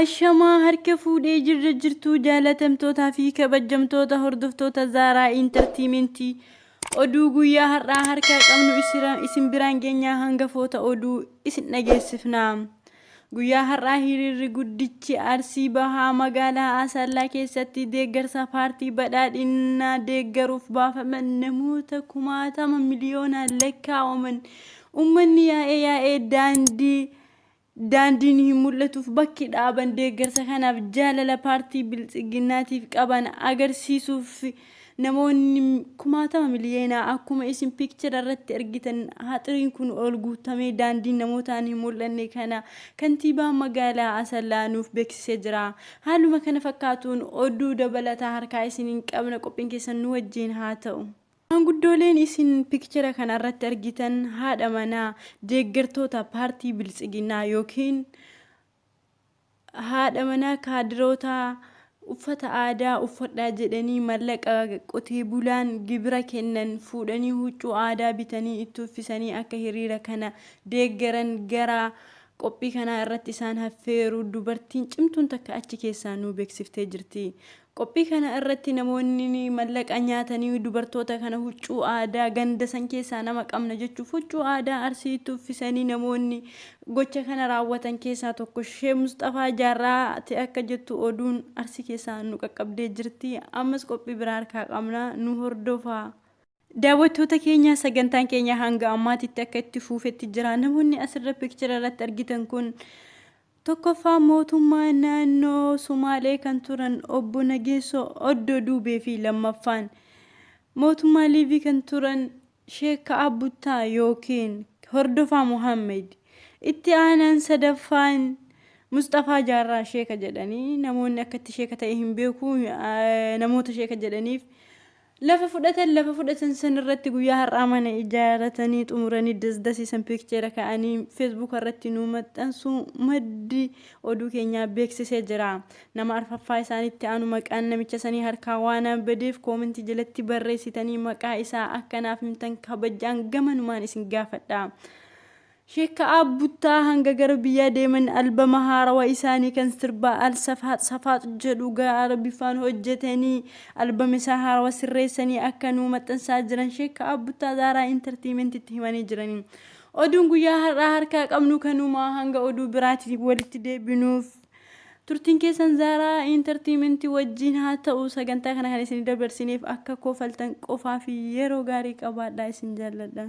Ashamaa harka fuudhee jirra jirtuu jaalatamtootaa fi kabajamtoota hordoftoota Zaaraa Intartiimentii oduu guyyaa har'aa harkaa qabnu isin biraan geenyaa hangafoota oduu isin dhageessifna. Guyyaa har'aa hiriirri guddichi Arsii Bahaa magaalaa Asallaa keessatti deeggarsa paartii badhaadhinaa deeggaruuf baafaman namoota kumaatama miliyoonaan lakkaa'aman uummanni yaa'ee yaa'ee daandii Daandiin hin mul'atuuf bakki dhaaban deeggarsa kanaaf jaalala paartii biltsiginnaatiif qaban agarsiisuuf namoonni kumaatama miliyeenaa akkuma isin piikchara irratti argitan haxiriin kun ol guutamee daandiin namootaan hin mul'anne kana kantiibaan magaalaa Asallaa nuuf beeksisee jira. Haaluma kana fakkaatuun oduu dabalataa harkaa isin hin qabna qophiin keessan nu wajjin haa ta'u. Maanguddooleen isin piikchara kana irratti argitan haadha manaa deeggartoota paartii biltsiginnaa yookiin haadha manaa kaadiroota uffata aadaa uffadhaa jedhanii mallaqa qotee bulaan gibira kennan fuudhanii huccuu aadaa bitanii itti uffisanii akka hiriira kana deeggaran gara qophii kanaa irratti isaan haffeeru dubartiin cimtuun takka achi keessaa nu beeksiftee jirti. Qophii kana irratti namoonni mallaqa nyaatanii dubartoota kana huccuu aadaa ganda san keessaa nama qabna jechuuf huccuu aadaa Arsiitti uffisanii namoonni gocha kana raawwatan keessaa tokko Shee Musxafaa Jaarraa ta'e akka jettu oduun Arsii keessaa nu qaqqabdee jirti. Ammas qophii biraa harkaa qabna nu hordofaa. Daawwattoota keenya sagantaan keenya hanga ammaatitti akka itti fuufetti jira. Namoonni asirra piikchara irratti argitan kun Tokkoffaa mootummaa naannoo Sumaalee kan turan obbo Nageessoo Oddoo Duubee fi lammaffaan mootummaa Liivii kan turan Sheek Ka'ab Buttaa yookiin Hordofaa Muhammed. Itti aanaan sadaffaan Musxafaa Jaarraa Sheeka jedhanii namoonni akkatti sheeka ta'e hin beeku namoota sheeka jedhaniif Lafa fudhatan lafa fudhatan san irratti guyyaa har'aa mana ijaaratanii xumuranii dasdasiisan piikcheera ka'anii feesbuuka irratti nu maxxansuu maddi oduu keenyaa beeksisee jira. Nama arfaffaa isaanitti aanu maqaan namicha sanii harkaa waan badeef koomentii jalatti barreessitanii maqaa isaa akka naaf himtan kabajaan gamanumaan isin gaafadha. Sheek Ka'aab Buttaa hanga gara biyyaa deeman albama haarawa isaanii kan sirbaa Al Safaax Safaax jedhu gara Arabiffaan hojjetanii albama isaa haarawa sirreessanii akka nuu maxxansaa jiran Sheek Ka'aab Buttaa Zaaraa Intartiimentitti himanii jiranii. Oduun guyyaa har'aa harkaa qabnu kanumaa hanga oduu biraatiin walitti deebinuuf turtiin keessan Zaaraa Intartiimentii wajjin haa ta'u sagantaa kana kan isin dabarsineef akka kofaltan qofaa fi yeroo gaarii qabaadhaa isin jaalladha.